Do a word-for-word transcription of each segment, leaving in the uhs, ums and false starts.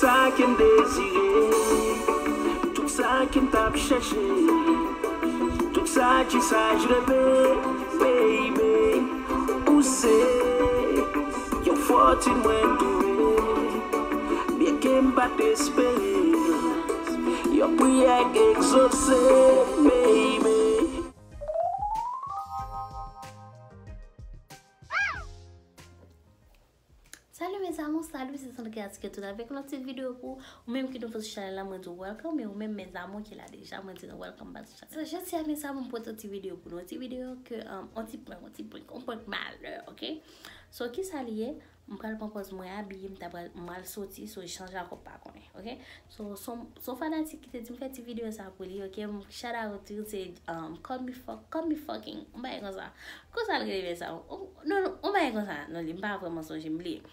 Sa ke m dezire, tout sa ke m t ap chèche, tout sa ki sa j reve, baby. Ou se yon fòtin mwen twouve, byenke m pa t espere, yon priyè k egzose, baby. Salut mes amours, salut, se Sandra ki tou avèk yon ti videyo pou ou menm ki nouvo sou chanèl la, mwen di w welcome, e ou menm mes amours ki la deja, mwen di nou welcome back sou chanèl. So, jodi a mes amours, mwen pote yon ti videyo pou nou, yon ti videyo ke, um, yon ti prank, yon ti prank, yon prank malè, ok? So, ki sa li ye? M pral pran pòz mwen abiye, m ta pral, m pral soti, so Jean Jacob pa konnen, ok? So, son, son fanatik ki te di m fè ti videyo sa pou li, ok? M shout out to you, se, um, call me fuck, call me fucking, yon bagay konsa. Konsa l rele sa? Non, non, yon bagay konsa. Non, li, m pa vrèman sonje, m bliye.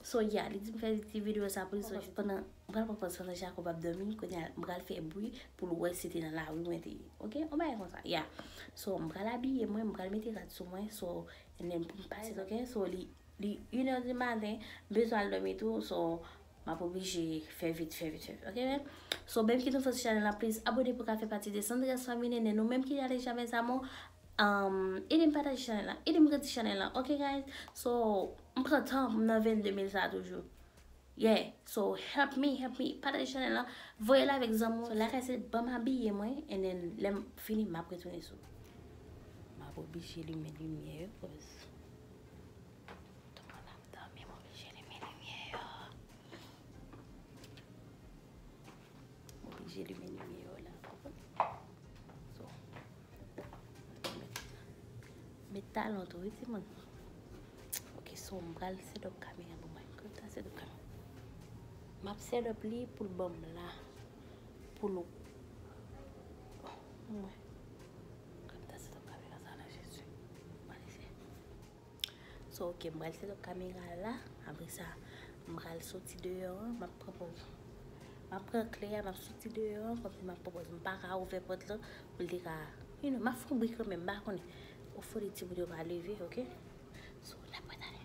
So, yeah, li di m fè ti videyo sa pou li, so, pandan, m pral pran pòz pandan Jacob ap dòmi, kounye a, m pral fè bri pou l wè si se te nan lari mwen te ye, ok? Yon bagay konsa, yeah. So, m pral abiye mwen, m pral mete rad sou mwen, so, and then pou m pase, ok? So, li Li inè di maten, m bezwen al dòmi tou, so, m ap oblije fè vit, fè vit, fè vit, ok, man? So, menm ki nou fè sou chanèl la, please, abone pou ka fè pati de Sandras Family, e nou menm ki la deja, mes amours, um, ede m pataje chanèl la, ede m grandi chanèl la, ok, guys? So, m pran tan pou m nan vennde mil sa toujou. Yeah, so, help me, help me, pataje chanèl la, voye l avèk zanmi w. So, lakay se ban m abiye mwen, and then, lè m fini, m ap retounen sou. M ap oblije limen limyè yo, cause Tout moun ap dòmi, m oblije limen limyè yo. M oblije limen limyè yo la, konprann? So, met, met talon tou, wi, timoun. Ok, so, m pral set up kamera pou mwen. Kòm sa, set up kamera. M ap set up li pou l ban m la. Pou l, mwen. Kòm sa, set up kamera sa la, Jezi. M pral eseye. So, ok, m pral set up kamera la. Apre sa, m pral soti deyò an, m ap pran pòz. M ap pran kle a, m ap soti deyò an, kòmsi m ap pran pòz. M pa ka ouvè pòt lan pou l te ka, you know, m ap fè yon bri kanmenm, m pa konnen. Ofo de timoun yo pa leve, ok? So, n ap ret ale.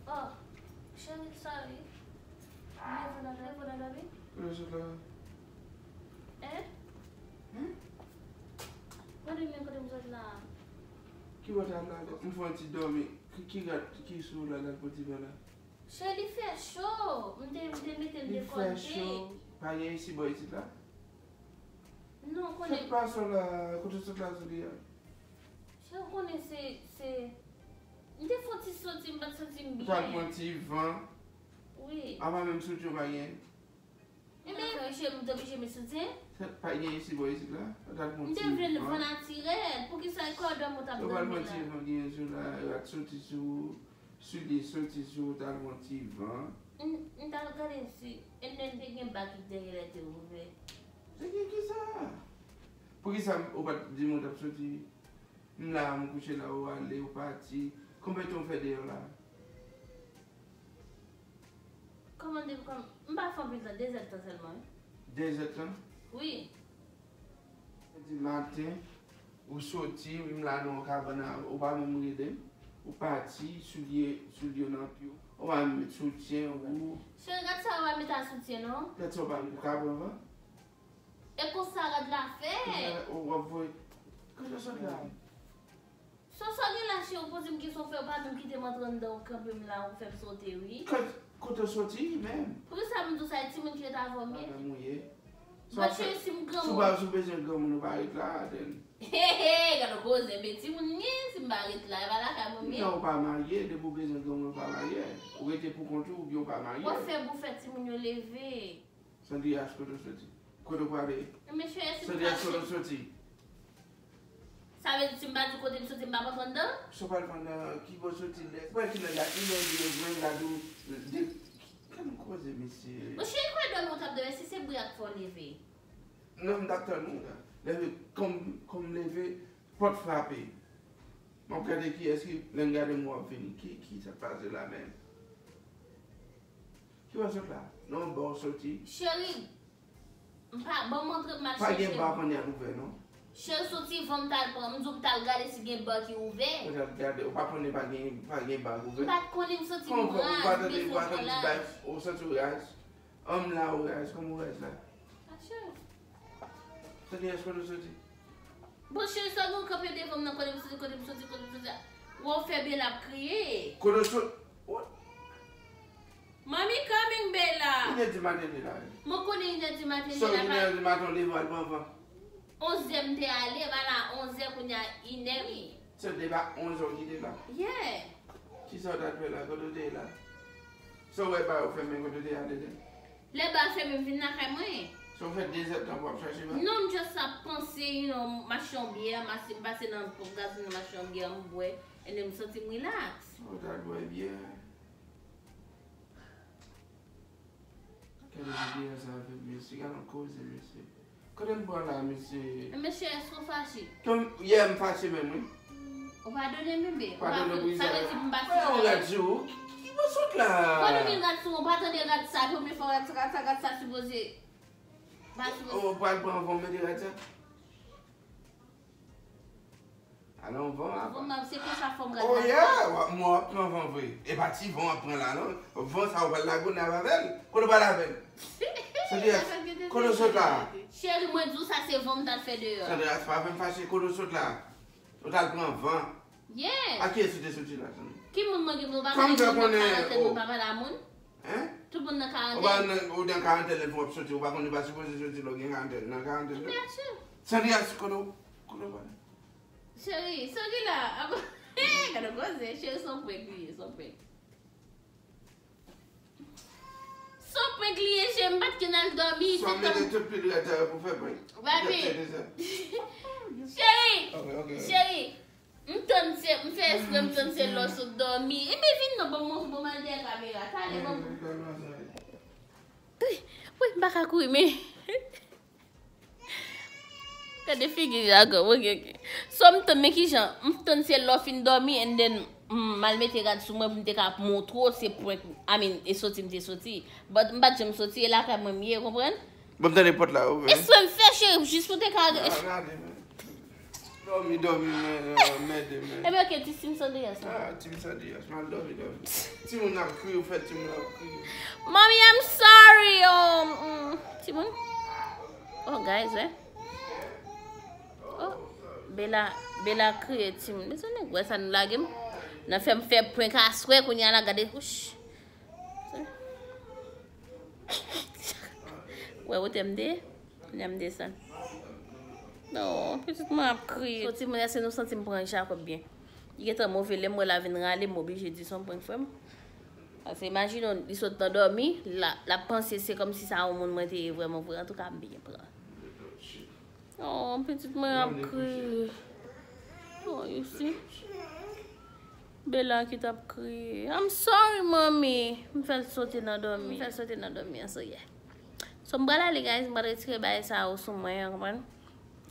Oh, cheri, sorry. M leve nan dòmi. Kote w sot la? Hein? Hein? Gade men kote m sot la. Ki bò w t al la? M fè yon ti dòmi. Ki, ki rad ki sou w la, l al pran ti van la? Cheri, li fè cho. M te, m te mete l dekonte. Li fè cho. Pa gen isi bò isit la? Non, konnen. Sot pa sot la, kote w sot la sou li a? Cheri, ou konnen se, se, m te fè yon ti soti, m pa t santi m byen. Ou t al pran ti van? Wi. Apa menm soutyen w pa gen? Ebyen, cheri, m te oblije met soutyen. Pa gen isi bò isit la? Ou t al pran ti van? M te vle van natirèl. Poukisa kòdon m ou t ap dòmi la? Ou t al pran ti van, gen jou la, rad soti sou ou, soulye soti sou ou, ou t al pran ti van. M, m t al gade si, e nèg te gen bak ki dèyè lè te ouvè. Te gen kisa? Poukisa ou pa t di m ou t ap soti? M la, m kouche la, ou ale, ou pati. Konbyen tan w fè deyò la? Kòman de, kòm, m pa fè anpil tan, de zèdtan sèlman, wi. De zèdtan? Wi. Di maten, ou soti, m la nan yon kabann, ou pa menm rele m. Ou pati, soulye, soulye w nan pye w. Ou pa menm met soutyen, ou. Cheri, gad sa, ou pa met a soutyen, non. Gad sa, ou pa menm ka pran van. E konsa rad la fè. Ou w ap voye. Kote w sot la? Sa w gen la, cheri, ou poze m kesyon, ou fè, ou pa menm kite m antre anndan, ou kanpe m la, ou fè m sote, wi. Kote, kote w soti menm? Poukisa m di w sa, e timoun ki ret avè w m ye? Madanm ou ye. Bon, cheri, si m granmoun. Si w pa, si w bezwen granmoun, ou pa ret la, then. Hey, hey, gade koze, men timoun ye, si m pa ret la, e pa lakay mwen m ye. Non, ou pa marye, depi w bezwen granmoun, ou pa marye. Ou rete pou kont ou, oubyen ou pa marye. W ap fè bouffè timoun yo leve. Sandrias, kote w soti? Kote w prale? Men cheri, si m fache. Sandrias, kote w soti? Sa vle di si m pa di kote m soti, m p ap antre anndan? Si w pral pran nan ki bò soti, lè, wè ki lè la, ki lè li yo jwenn la di w, de, gade koze, mesye. Bon, cheri, kwè dòmi w t ap dòmi, si se bri a k fè w leve. Non, m t ap tann ou la. Leve, kòm, kòm leve, pòt frape. M ap gade kiyès ki, lè m gade m w ap vini. Ki, ki sa k pase la menm? Ki wè sot la? Non, bò w soti. Cheri, m pa, ban m antre, m al chèche. Pa gen ba kounye a l ouvè, non. Cheri, soti van m t al pran. M di w m t al gade si gen ba ki ouvè. Ou t al gade, ou pa konnen pa gen, pa gen ba k ouvè? M pa t konnen, m santi m raz, m bezwen pran raz. Ou santi w raz? Anm la, ou raz, kòman w raz la? Atchè. Sandrias, kote w soti? Bon, cheri, sa nou kanpe devan m nan, kote m soti, kote m soti, kote m soti. Wè w fè Bella ap kriye. Kote w sot-, what? Mommy coming, Bella. Inè di maten li la. Mwen konnen inè di maten li la. So, inè di maten, w leve w al pran van. Onzè m te ale, m al a onzè, kounye a inè. Se depi a onzè w kite la. Yeah. Kisa w t ap fè la? Kote w te ye la? Sa w wè ba yo fèmen, kote w te ye a Dede? Lè ba fèmen, m vin lakay mwen. Sa w fè dezèdtan pou w ap chache ba? Non, m just ap panse, you know, m achte yon byè, m ase-, m pase nan ponp gazolin, m achte yon byè, m bwè, and then m santi m relax. Sa w t al bwè byè? Gade videyo sa avèk mesye, gade yon koze mesye. Kote m pran la, mesye? Mesye, èske w fache? Yè, m fache menm, wi. Ou padone m, bebe. Padone pou sa. Sa vle di m pa sou yon rad sou ou. Ki, ki bò sot la? Padone rad sou ou, ou pa tande rad sa, premye fwa rad sa, rad sa, rad sa sipoze. Pa sipoze. Ou pral pran van, mete rad sa. Alon van apa. Van ap, se konsa fòm rad la. Oh yeah, w ap, mwen w ap pran van vre. E pa ti van w ap pran la non. Van sa w pral lage w nan avè l. Kote w pral avè l? Sandrias, kote w sot la? Cheri, mwen di w sa se van m t al fè deyò. Sandrias, pa fè m fache, kote w sot la? Ou t al pran van. Yeah. A kiyès ou te soti la, Sandrias? Ki moun mwen gen pou m pa pale moun nan karantèn, mwen pa pale a moun? Hein? Tout moun nan karantèn. Ou pa nan, ou nan karantèn lè w ap soti, ou pa konn ou pa sipoze soti lè w gen karantèn, nan karantèn. Byen si. Sandrias, kote w, kote w pral? Cheri, Sandrias la, ap, gade koze, cheri, se yon prank li ye, se yon prank. Se yon prank li ye, cheri, m pa t gen al dòmi, se tann. Sa mete tout pil rad sa yo pou fè prank. Baby. Cheri, cheri, m tann se, m fè espre m tann se lè w sot dòmi. Ebyen vin non, ban m montre, ban m al dèyè kamera, talè, ban m. Wi, wi, m pa ka kouri, men. Gade figi Jacob, ok, ok. So, m tann, men kijan, m tann se lè w fin dòmi, and then, m al mete rad sou mwen pou m te ka montre w se prank, I mean, e soti m te soti. But m pa t janm soti, e lakay mwen m ye, ou konprann? Bon, m tande pòt la ouvè. Espre m fè, cheri, jis pou te ka. Dòmi, dòmi, men, men, men. Ebyen, ok, ti Team Sandrias la. Ah, Team Sandrias, m al dòmi, dòmi. Timoun ap kriye, ou fè timoun ap kriye. Mommy, I'm sorry, oh, mm, timoun. Oh, guys, eh. Oh, Bella, Bella kriye, timoun. Mezanmi, wè sa nou lage m. Nan fè m fè prank aswè, kounye a la, gade, wouch. Wè, wote m de, lè m desann. Non, pitit mwen ap kriye. So, timoun, èske nou santi m pran Jacob byen? Li gentan move, lè m wè l a vin rale, m oblije di se yon prank, frè m. Paske imajine w, li sot nan dòmi, l ap, l ap panse se kòmsi sa yon moun mwen te ye vrèman vre. Antouka, m byen pran. Oh, pitit mwen ap kriye. Oh, you see? Bella ki t ap kriye. I'm sorry, mommy. M fè l sote nan dòmi. M fè l sote nan dòmi an, so yeah. So, m pral ale, guys. M pral retire bagay sa yo sou mwen an, konprann?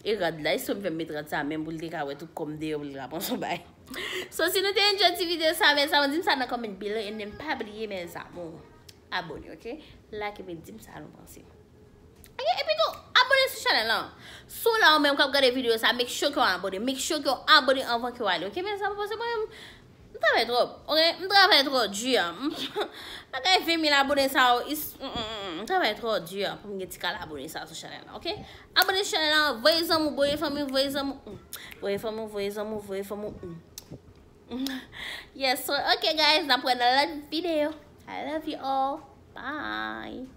E rad la, èske m fè m met rad sa menm pou l te ka wè tout kò m deyò, pou l te ka pran sou bagay. So, si nou te enjoy ti videyo sa, mes amours, di m sa nan comment below, and then pa bliye, mes amours, abone, ok? Like, epi di m sa nou panse. Ok, epi tou, abone sou chanèl lan. Si w la ou menm k ap gade videyo sa, make sure ke w abone. Make sure ke w abone anvan ke w ale, ok? Men sa, paske mwen menm, m travay twòp, ok? M travay twò di. Bagay ven mil abone sa yo, is, mm, mm, mm, m travay twò di pou m gen ti kal abone sa sou chanèl lan, ok? Abone sou chanèl lan, voye zanmi w, voye fanmi w, voye zanmi w, mm. Voye fanmi w, voye zanmi w, voye fanmi w, mm. Yes, so, ok, guys, n ap wè nan lòt videyo. I love you all. Bye.